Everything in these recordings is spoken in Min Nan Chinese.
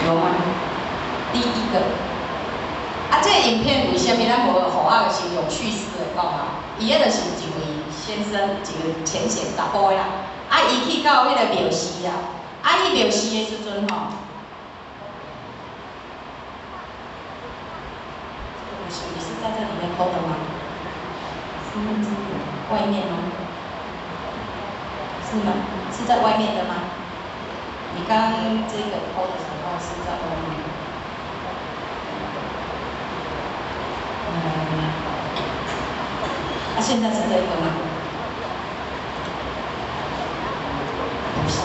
有嗎？第一個。啊，這個影片為啥物咱無予阿個是用敘事的講啊？伊彼就是一位先生，一個淺顯查埔的啦。啊，伊去到彼個廟寺啊，啊，去廟寺的時陣吼，這個不是，你是在這裡面 PO 的嗎？是外面嗎？是嗎？是在外面的嗎？你剛剛這個 PO 的時候是在外面。嗯，啊，現在是這個嗎？不是，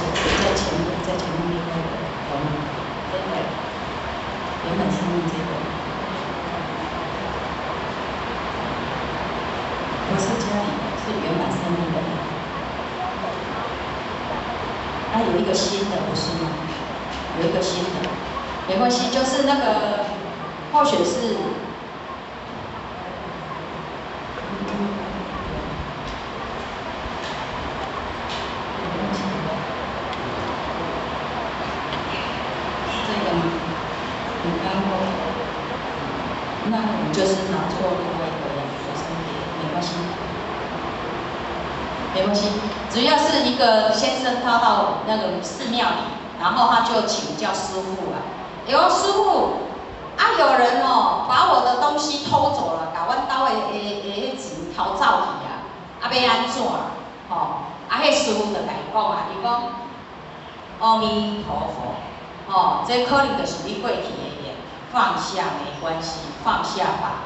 在前面，在前面另外一個，有嗎？這個原本是用這個，不是家裡的，是圓滿生命的。啊，有一個新的，不是嗎？有一個新的，沒關係，就是那個候選是。是這個嗎？你剛剛，那我們就是拿錯另外一個隨身碟，沒關係，沒關係，主要是一個先生他到那個寺廟裡，然後他就請教師父啊，伊講師父，啊有人哦把我的東西偷走了，共阮兜的錢偷走去啊，啊欲按怎？吼，啊彼師父就共伊講啊，伊講阿彌陀佛，吼，這可能就是你過去的業，放下沒關係，放下吧。